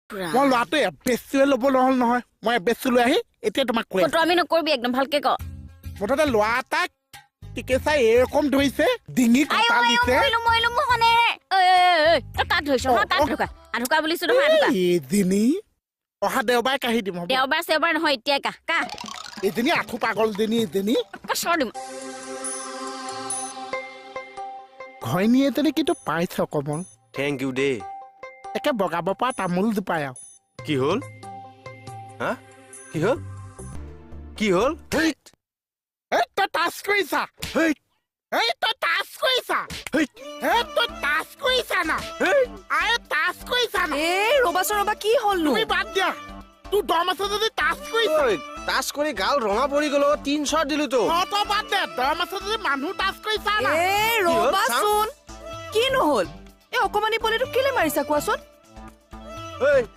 মই ল'ৰাটো এবেচুৱে ল'ব নহ'ল নহয়, মই এবেচু লৈ আহি এতিয়া তোমাক কৈ আছো। ফটোৱামি নকৰিবি, একদম ভালকে ক। মুঠতে ল'ৰা এটাক টিকেচাই এইৰকম ধৰিছে, ডিঙি আই কটা ঐ, দিছে। মৰিলো মৰিলো, মোহনে। ঐ ঐ ঐ, তই কাক ধৰিছ হা? কাক ধুকা আধুকা বুলিছো নহয়, আধুকা। এইজনী অহা দেওবাৰে কাঢ়ি দিম, হ'ব? দেওবাৰ চেওবাৰ নহয়, এতিয়াই কাহ কাহ। এইজনী আঁঠু পাগলজনী, এইজনী। চৰ দিম। ঘৈণী এজনী কিন্তু পাইছ কমল। Thank U দেই। একে বগাব পৰা তামোল জোপাই আৰু। কি হ'ল হা? কি হ'ল? কি হ'ল? হেইত! এই তই টাচ কৰিছা। হেইত! এই তই টাচ কৰিছা। হেইত! এই তই টাচ কৰিছা না? হেইত! আই টাচ কৰিছা না? এই ৰ'বাচোন ৰ'বা, কি হ'লনো? তুমি বাদ দিয়া, তোৰ দম আছে যদি টাচ কৰিছা। ঐ, টাচ কৰি গাল ৰঙা পৰি গ'ল, 3 চৰ দিলো তো। অ, তই বাদ দে, দম আছে যদি মানুহ টাচ কৰিছা না? এই হ'ল? ৰ'বাচোন, কি নহ'ল? এই অকমানি পোৱালিটোক কেলে মাৰিছা কোৱাচোন? ঐ।